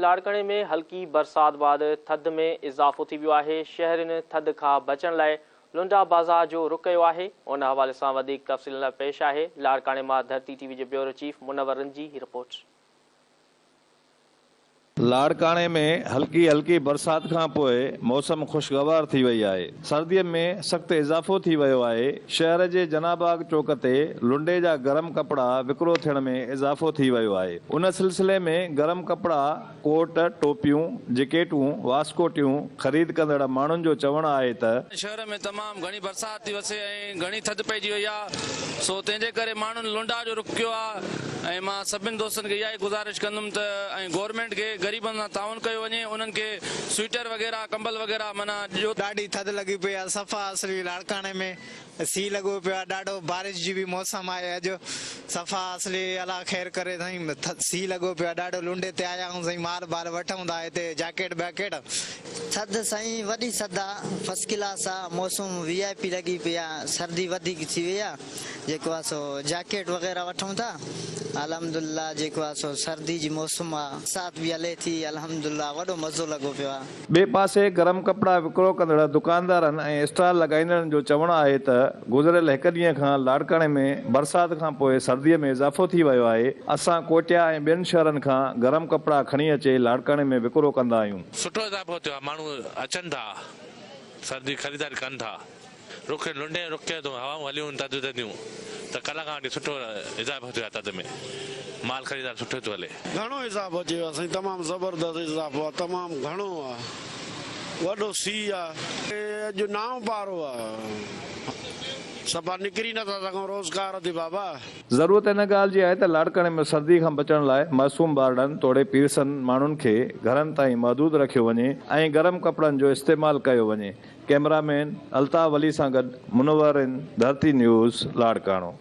لاڙڪاڻي ۾ هلڪي برسات بعد ٿڌ ۾ اضافو ٿي ويو آهي، شهرين ٿڌ کان بچڻ لاء لنڊا بازار جو رخ ڪيو آهي، ان حوالي سان وڌيڪ تفصيلن لاء پيش آهي لاڙڪاڻي مان ڌرتي ٽي وي جي بيورو چيف منور رند جي هي رپورٽ. لاڙڪاڻي ۾ هلڪي هلڪي برسات کان پوء موسم خوشگوار ٿي وئي آهي، سردي ۾ سخت اضافو ٿي ويو آهي، شهر جي جناح باغ چوڪ تي لنڊي جا گرم ڪپڙا وڪرو ٿيڻ ۾ اضافو ٿي ويو آهي، ان سلسلي ۾ گرم ڪپڙا، ڪوٽ، ٽوپيون، جيڪيٽون، واسڪوٽيون خريد ڪندڙ ماڻهن جو چوڻ آهي ته. شهر ۾ تمام گهڻي برسات ٿي وسي ۽ گهڻي ٿڌ پئجي وئي آ سو تنهن جي ڪري ماڻهن لنڊا جو رخ ڪيو آ ۽ مان سڀن دوستن کي اها ئي گذارش ڪندم ته ۽ گورنمينٽ کي غريبن سان تعاون ڪيو وڃي انهن کي سوئيٽر وغيره ڪمبل وغيره معنيٰ ڏيو. ڏاڍي ٿڌ لڳي پئي آ صفا اصلي لاڙڪاڻي ۾ سيء لڳو پيو آ ڏاڍو بارش جي به موسم آهي اڄ صفا اصلي الله خير ڪري سائين سيء لڳو پيو آ ڏاڍو لنڊي تي آيا آهيون سائين مال بال وٺون ٿا هتي جاڪيٽ ٻاڪيٽ. ٿڌ سائين وڏي ٿڌ آ فرسٽ ڪلاس آ موسم وي آء پي لڳي پئي آ سردي وڌيڪ ٿي وئي آ جيڪو آ سو جاڪيٽ وغيره وٺون ٿا الحمدلله جيڪو آ سو سردي جي موسم آ برسات به هلي ٿي الحمدلله وڏو مزو لڳو پيو آ. ٻئي پاسي گرم ڪپڙا وڪرو ڪندڙ دڪاندارن ۽ اسٽال لڳائيندڙن جو چوڻ آهي ته گذريل هڪ ڏينهن کان لاڙڪاڻي ۾ برسات کان پوء سردي ۾ اضافو ٿي ويو آهي، اسان ڪوئٽيا ۽ ٻين شهرن کان گرم ڪپڙا کڻي اچي لاڙڪاڻي ۾ وڪرو ڪندا آهيون. سٺو اضافو ٿيو آهي ماڻهو اچن ٿا سردي خريداري ڪن ٿا. رخ لنڊي جو رخ ڪيو اٿئون، هوائون هليون آهن ٿڌيون ٿڌيون ته ڪلهه کان وٺي سٺو اضافو ٿيو آهي ٿڌ ۾ مال خريدار سٺو ٿو هلي. گهڻو اضافو اچي ويو آهي سائين تمام زبردست اضافو آهي تمام گهڻو آهي وڏو سيء آهي اڄ نائون پارو آهي صفا نڪري نٿا سگهون روزگار تي بابا. ضرورت ان ڳالهه جي آهي ته لاڙڪاڻي ۾ سردي کان بچڻ لاء معصوم ٻارڙن توڙي پيرسن ماڻهن کي گهرن تائين محدود رکيو وڃي ۽ گرم ڪپڙن جو استعمال ڪيو وڃي. ڪئميرا مين الطاف علي سان گڏ منور ان، ڌرتي نيوز، لاڙڪاڻو.